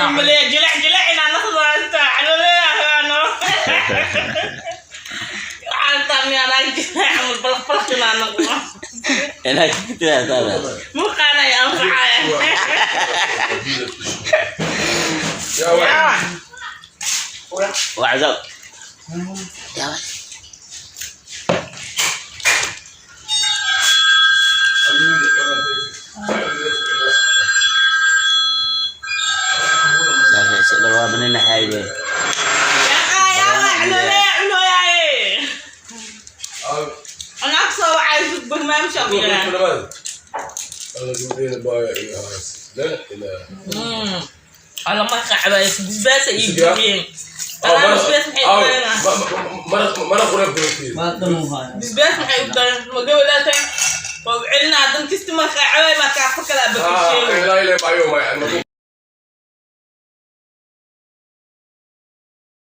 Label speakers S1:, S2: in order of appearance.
S1: Umaleeya jilac jilac inaan naqdo haysta calooleyahano. Waxaan taamiyaa naag jilac ama balaq balaq inaan naqdo.
S2: Inaad ku tiraahdaa.
S1: Muuqaana ay anfacaya.
S3: Yaa waay.
S2: Wacdo. Saasay.
S1: Calooley cunooyaaye. Anaag soo wacay barnaamij aan yaraa. Alla marka cabaayis basbaas ay ii gubiyeen. Alaa basbaas maxay u dareen? Basbaas maxay u dareen? Ma gabadhaatay? Waa u celinaa dan kasti markaa cabaay markaa afka kale abakasheego.